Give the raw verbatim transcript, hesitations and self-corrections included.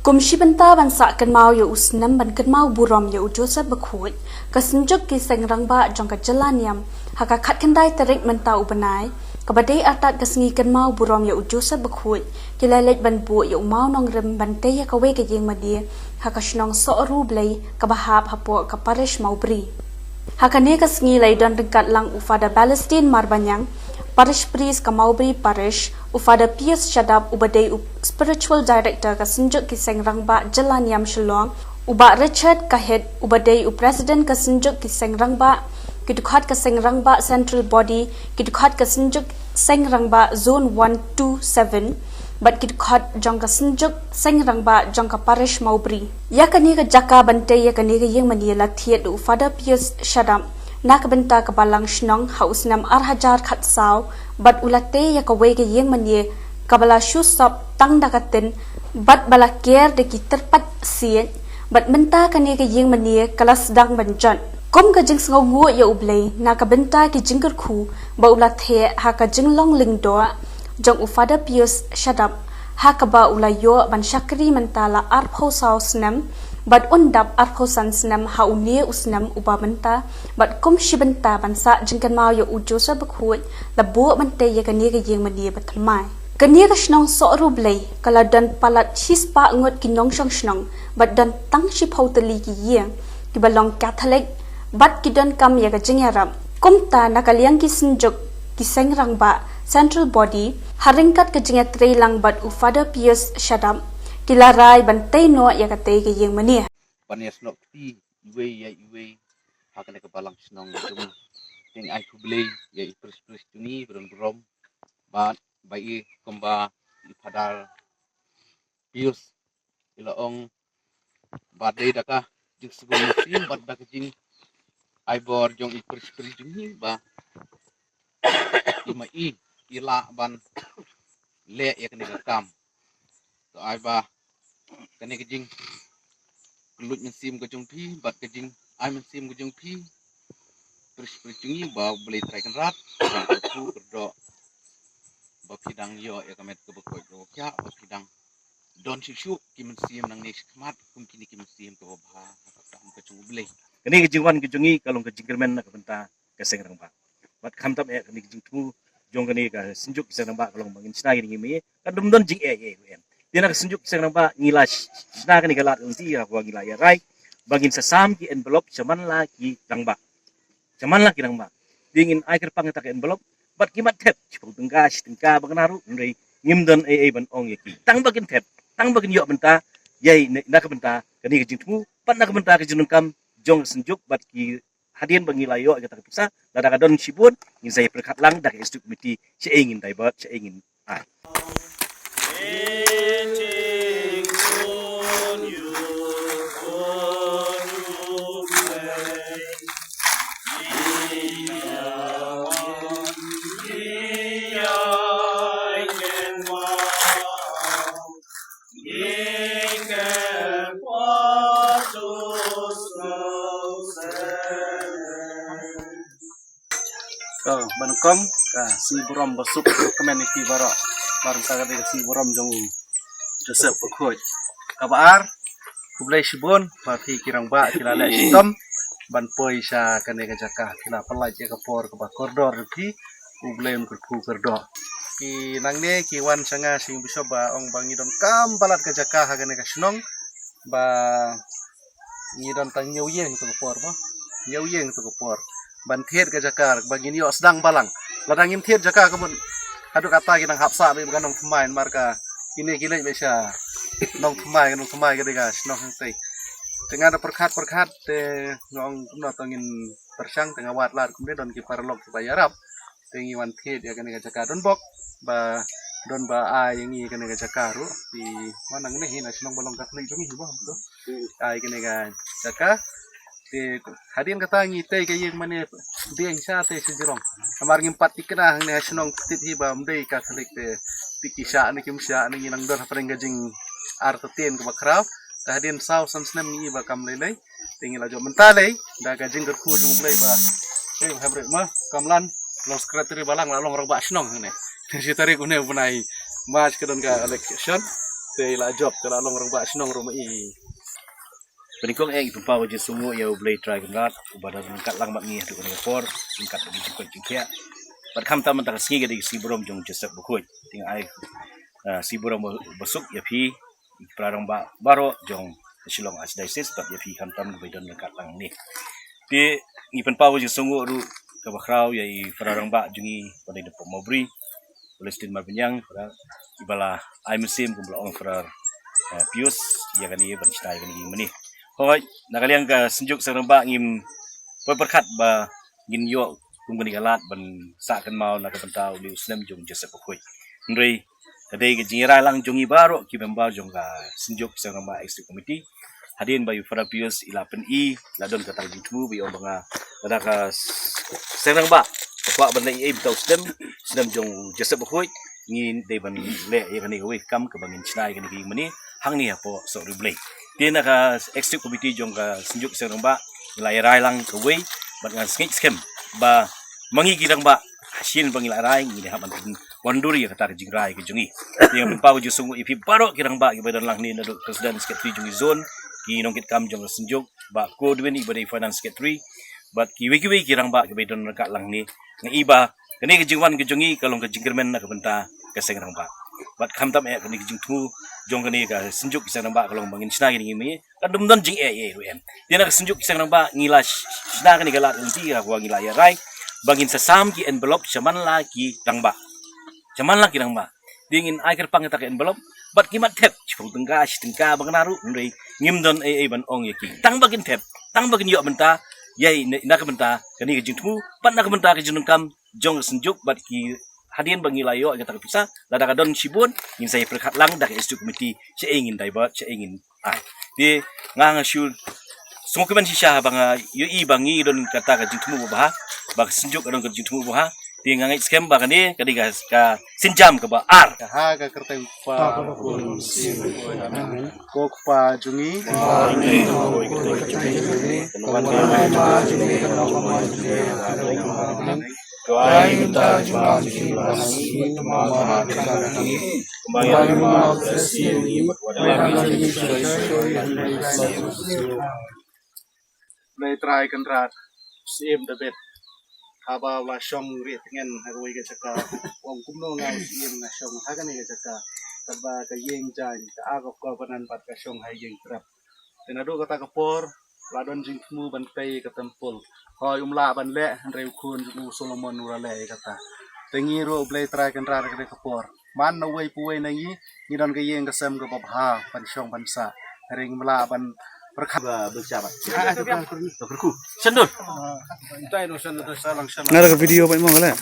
Kum shi bynta ban sah kynmaw ïa u snem ban kynmaw burom ïa u Joseph Bakhuid, ka Synjuk ki Seng Rangbah jong ka Jylla Niam, ha ka khatkhyndai tarik mynta u bnai, kaba dei artat ka sngi kynmaw burom ïa u Joseph Bakhuid, ki la leit ban buh ïa u mawnongrim ban tei ïa kawei ka ïing mane ha ka shnong Sohru Blei kaba hap hapoh ka Parish Mawbri. Ha kane ka sngi la ïadon ryngkat lang u Father Balestine Marbaniang, Parish Priest ka Mawbri Parish, u Father Pius Shadap uba dei u Spiritual Director ka Synjuk ki Seng Rangbah Jylla Niam Shillong, u Bah Richard Kahit uba dei u President ka Synjuk ki Seng Rangbah, ki dkhot ka Seng Rangbah Central Body, ki dkhot ka Synjuk Seng Rangbah Zone one two seven, bad ki dkhot jong ka Synjuk Seng Rangbah jong ka Parish Mawbri. Ïa kane ka jaka ban tei ïa kane ka ïing mane la thied da u Father Pius Shadap na ka bynta ka Balang Shnong ha u snem ar hajar khatsaw, bad u la tei ïa kawei ka ïing mane kaba la shu sop tang da ka tin, bad ba la ker da ki tyrpad siej, bad mynta kane ka ïing mane ka la sdang ban jot. Kum ka jingsngewnguh ïa U Blei na ka bynta ki jingkyrkhu ba u la theh ha ka jinglong lyngdoh jong u Father Pius Shadap, ha kaba u la ïoh ban shakri mynta la arphew saw snem, bad un dap arphew san snem ha une u snem uba mynta, bad kum shi bynta ban sah jingkynmaw ïa u Joseph Bakhuid, la buh ban tei ïa kane ka ïing mane ba thymmai. Kane ka shnong Sohru Blei ka la don palat shispah ngut ki nongshong shnong, bad don tang shiphew tylli ki ïing kiba long Catholic, bad ki donkam ïa ka jingïarap. Kumta na ka liang ki Synjuk ki Seng Rangbah Central Body, ha ryngkat ka jingïatreilang bad u Father Pius Shadap, ki la rai ban tei noh ïa katei ka ïing mane. Ban ïasnoh kti iwei ïa iwei ha kane ka Balang Shnong jong ngi. Te ngi ai khublei ïa i Parish Priest jong ngi ba don burom, bad ba i kumba i Father Pius i la ong ba dei da ka jingsngewsih bad da ka jingai bor jong i Parish Priest jong ngi ba i ma i i lah ban leh ïa kane ka kam. To ai ba kane ka jingkylluid mynsiem ka jong phi bad ka jingai mynsiem ka jong phi, Parish Priest jong ngi, ba U Blei Trai Kynrad u dang kyrkhu kyrdoh ba phi dang ïoh ïa ka met kaba koit kaba khiah, ba phi dang don shuh shuh ki mynsiem nangne shakhmat kum kine ki mynsiem kiba bha ha ka kam ka jong U Blei. Kane ka jingwan ka jong ngi ka long ka jingkyrmen na ka bynta ka Seng Rangbah. Bad khamtam eh kane ka jingthmu jong kane ka Synjuk ki Seng Rangbah ka long ba ngin shna kine ki mih, kan dum don jingeh eh eh. Te na ka Synjuk ki Seng Rangbah ngi la sh-, shna kane ka lad ka lynti ha kaba ngi la ïa rai ba ngin sa sam ki envelope sha man la ki rangbah. Sha man la ki rangbah. Te ngin ai kyrpang ïa kata ka envelope bad ki mat thep shiphew tyngka, shi tyngka, ba kane ruh, hynrei ngim don ei ei ban ong ïa ki. Tang ba kin thep, tang ba kin ïoh bynta ïa i na ka bynta kane ka jingthmu bad na ka bynta ka jingdonkam jong ka Synjuk bad ki hadien ba ngi la ïoh ïa kata ka pisa, lada ka don shibun, ngin sa ïa pyrkhat lang da ka executive committee, shaei ngin divert, shaei ngin ai. To, ban kong, ka sngi burom ba suk kmen ïa phi baroh. Baroh ka dei ka sngi burom jong u Joseph Bakhuid. Kaba ar, khublei shibun ba phi ki rangbah ki la leh shitom ban poi sha kane ka jaka, ki la pynlait ïa ka por kaba kordor ïa phi, U Blei un kyrkhu kyrdoh. Ki nangne ki wan sha nga sha i Bishop ba ong ba ngi donkam palat ka jaka ha kane ka shnong, ba ngi don tang hynñiew ïing to ka por ba. Hynñiew ïing to ka por ban thied ka jaka ba ngin ïoh sdang balang. Lada ngim thied jaka ka mut haduh kata ki nang hap sah beit ba ka nongthymmai namar ka kine ki leit beit sha nongthymmai, ka nongthymmai ka dei ka shnong hangtei. Te nga da pyrkhat pyrkhat te nga ong kumno to ngin pyrshang te nga wad lad kumne don ki paralok kiba ïarap. Te ngi wan thied ïa kane ka jaka don bok ba don ba ai ïa ngi kane ka jaka ruh. Te wan nangne hi na shnong ba long Catholic jong ngi hi ba to ai kane ka jaka. Te hadien kata ngi tei ka ïing mane dieng sha tei sha jrong. Namar ngim pat thikna hangne ha shnong tit hi ba ym dei Catholic te phi ki shah ne kim shah ne ngi nang don hapdeng ka jingartatien kaba khraw. Te hadien saw san snem ngi i ba kam lei lei. Te ngi la jop mynta lei da ka jingkyrkhu jong U Blei ba, eh, hapdeng ma Kamlan long secretary balang la long rangbah shnong hangne. Shi tarik une u bnai March ka don ka election. Te i la jop, te la long rangbah shnong ruh ma i. Pynïakong eh, i pynpaw ka jingsngewnguh ïa U Blei Trai Kynrad, uba don ryngkat lang bad ngi haduh kane ka por, ryngkat bad ki jingkoit jingkhiah. Bad khamtam mynta ka sngi ka dei ka sngi burom jong Joseph Bakhuid. Te nga ai, ah, sngi burom ba, basuk ïa phi, ïa ki para rangbah baroh jong ka Shillong Archdiocese, bad ïa phi khamtam kiba don ryngkat lang ne. Te ngi pynpaw ka jingsngewnguh ruh kaba khraw ïa i para rangbah jong ngi, ba dei na Pop Mawbri, Palestine Marbaniang, para, iba la ai mynsiem kumba la ong Father, eh, Pius, ïa kane ban shna ïa kane ka ïing mane. Hooid, na ka liang ka Synjuk Seng Rangbah ngim poi pyrkhat ba ngin ïoh kum kane ka lad ban sah kynmaw na ka bynta une u snem jong Joseph Bakhuid. Hynrei ka dei ka jingïarai lang jong ngi baroh ki member jong ka Synjuk Seng Rangbah Executive Committee. Hadien ba i Father Pius i la pyni, la don kata ka jingthmu ba i ong ba nga, lada ka s-, Seng Rangbah ka kwah ban leh ei ei bynta u snem, snem jong u Joseph Bakhuid, ngi dei ban leh ïa kane kawei ka kam kaba ngin shna ïa kane ka ïing mane hangne hapoh Sohriewblei. Te na ka Executive Committee jong ka Synjuk Seng Rangbah ngi la ïarai lang kawei, bad ngan sngew skhem ba ma ngi ki rangbah, shisien ba ngi la rai, ngi hap ban pynwandur ïa kata ka jingrai ka jong ngi. Te nga pynpaw ka jingsngewnguh ïa phi baroh ki rangbah kiba don lang hangne, naduh president, secretary jong ki zone, ki nongkitkam jong ka Synjuk, Bah Godwin iba dei finance secretary, bad kiwei kiwei ki rangbah kiba don ryngkat lang hangne. Nga i ba kane ka jingwan ka jong ngi ka long ka jingkyrmen na ka bynta ka Seng Rangbah. Bad khamtam eh kane ka jingthmu jong kane ka Synjuk Seng Rangbah ka long ba ngin shna kane ka ïing mane, kan ym don jingeh ei ei ruh em. Te na ka Synjuk Seng Rangbah ngi la sh-, shna kane ka lad lynti, ha kaba ngi la ïarai ba ngin sa sam ki envelope sha man la ki rangbah. Sha man la ki rangbah. Te ngin ai kyrpang kata ka envelope bad ki mat thep, shiphew tyngka, shi tyngka, ba kane ruh, hynrei ngim don ei ei ban ong ïa ki. Tang ba kin thep, tang ba kin ïoh bynta ïa i, na ka bynta kane ka jingthmu, bad na ka bynta ka jingdonkam jong ka Synjuk, bad ki hadien ba ngi la ïoh ïa kata ka pisa, lada ka don shibun, ngin sa ïa pyrkhat lang da ka Executive Committee shaei ngin divert, shaei ngin ai. Te nga, nga shu sngewkmen shisha ba nga ïohi ba ngi don kata ka jingthmu ba bha, ba ka Synjuk ka don ka jingthmu ba bha. Te nga ngeit skhem ba kane ka dei ka, ka sienjam kaba ar. Ha ka kyrteng u Kpa, ko Kpa jong ngi. Blei Trai Kynrad, Syiem David, haba u la shong rieh tngen ha kawei ka jaka, u ong kumno nga u syiem nga shong ha kane ka jaka, katba ka ïing jaiñ, ka Ark of Covenant pat ka shong ha ïing trep. Te naduh kata ka por la don jingthmu ban tei ka templ. Hooid, um lah ban leh, hynrei u khun jong u Solomon u la leh ïa kata. Te ngi ruh Blei Trai Kynrad, kane ka por man na uwei pa uwei na ngi, ngi don ka ïing ka sem kaba bha ban shong ban sah. Hynrei ngim lah ban pyrkhat ba bynta ba. Sendul. Nara ka video ba mo le.